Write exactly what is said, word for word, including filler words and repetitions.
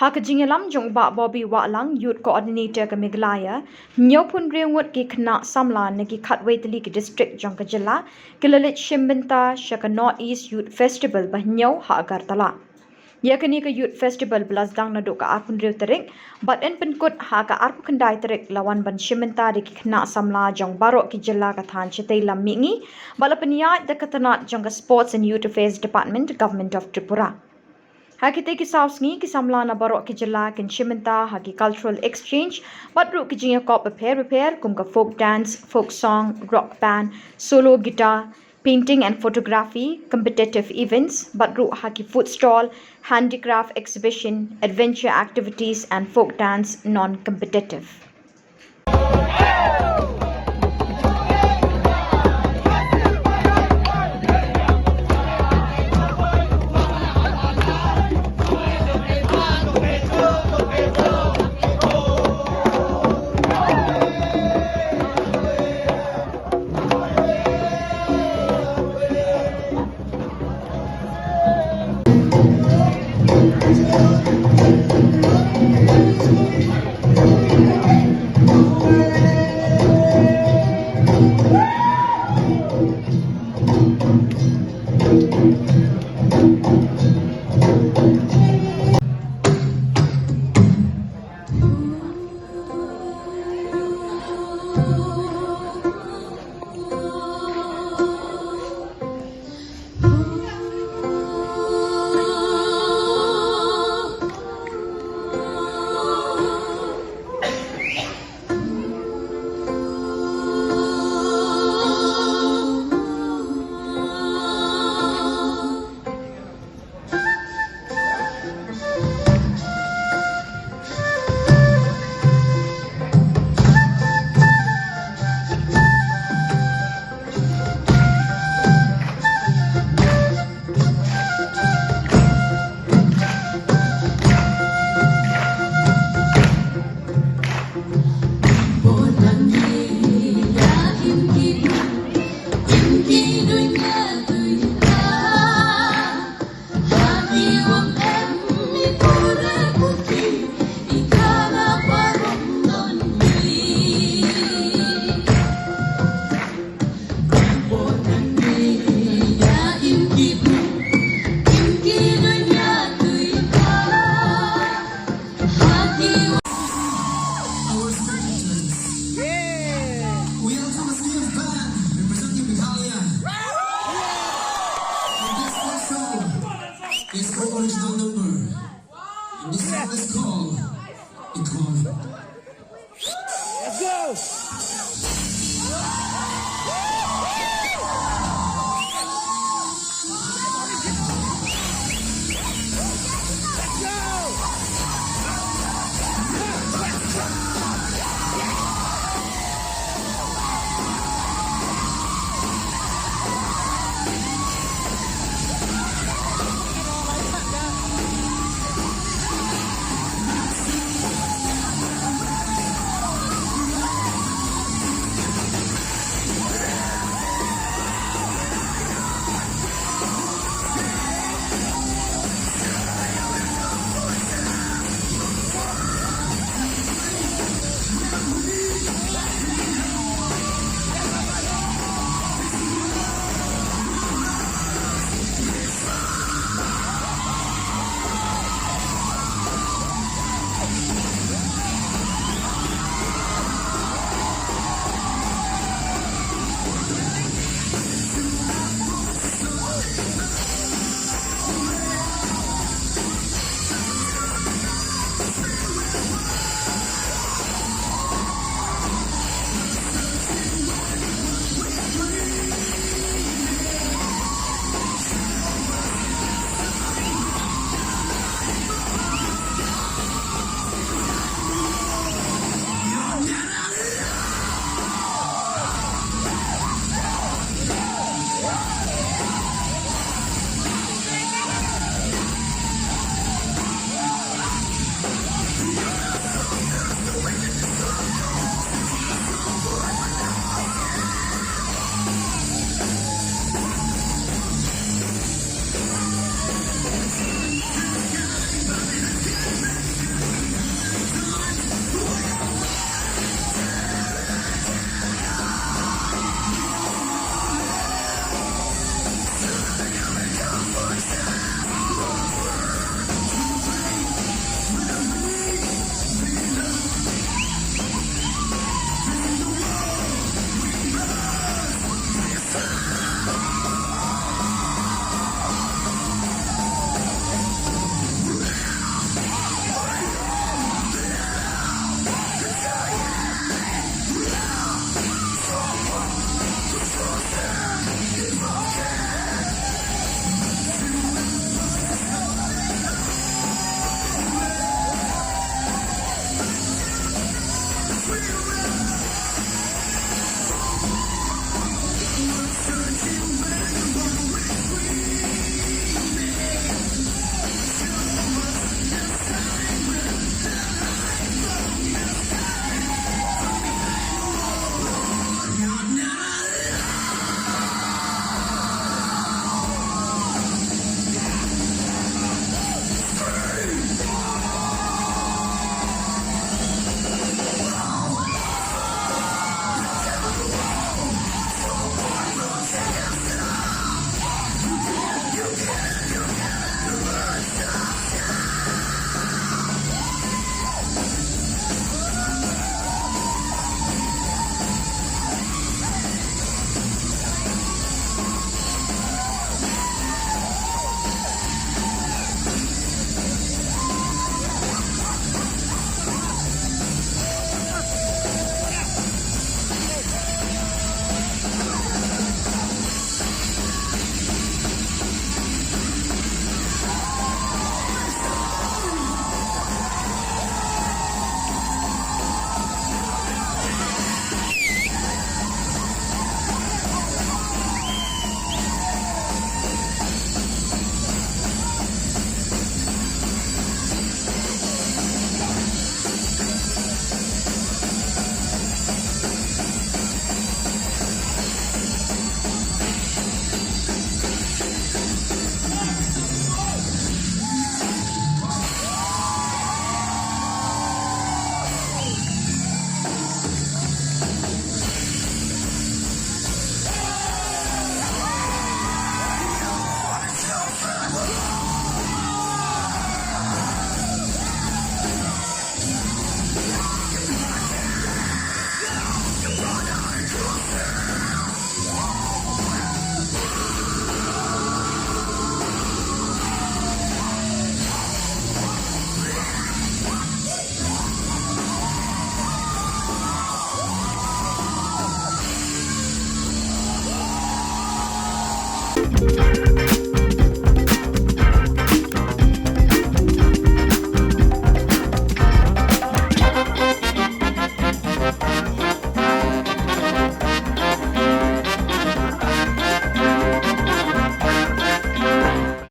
Ha ka jingïalam jong u Bah Bobby Wahlang, Youth Coordinator ka Meghalaya, hynñiewphew hynriew ngut ki khynnah samla na ki khatwei tylli ki district jong ka jylla ki la leit shim bynta sha ka North East Youth Festival ba hynñiew ha Agartala. Ïa kane ka Youth Festival ba la sdang naduh ka arphew hynriew tarik bad yn pynkut ha ka arphew khyndai tarik la wan ban shim bynta da ki khynnah samla jong baroh ki jylla ka thaiñ shatei lam mihngi, ba la pynïaid da ka tnat jong ka Sports and Youth Affairs Department, Government of Tripura. Ha kitei ki saw sngi, ki samla na baroh ki jylla kin shim bynta ha ki cultural exchange bad ruh ki jingïakop bapher bapher kum ka folk dance, folk song, rock band, solo guitar, painting and photography, competitive events, bad ruh ha ki food stall, handicraft exhibition, adventure activities and folk dance non-competitive. Our special judges. We have Thomas Gift Band representing Meghalaya. And this next song is called Original Number. And this song is called Ikaw. Let's go!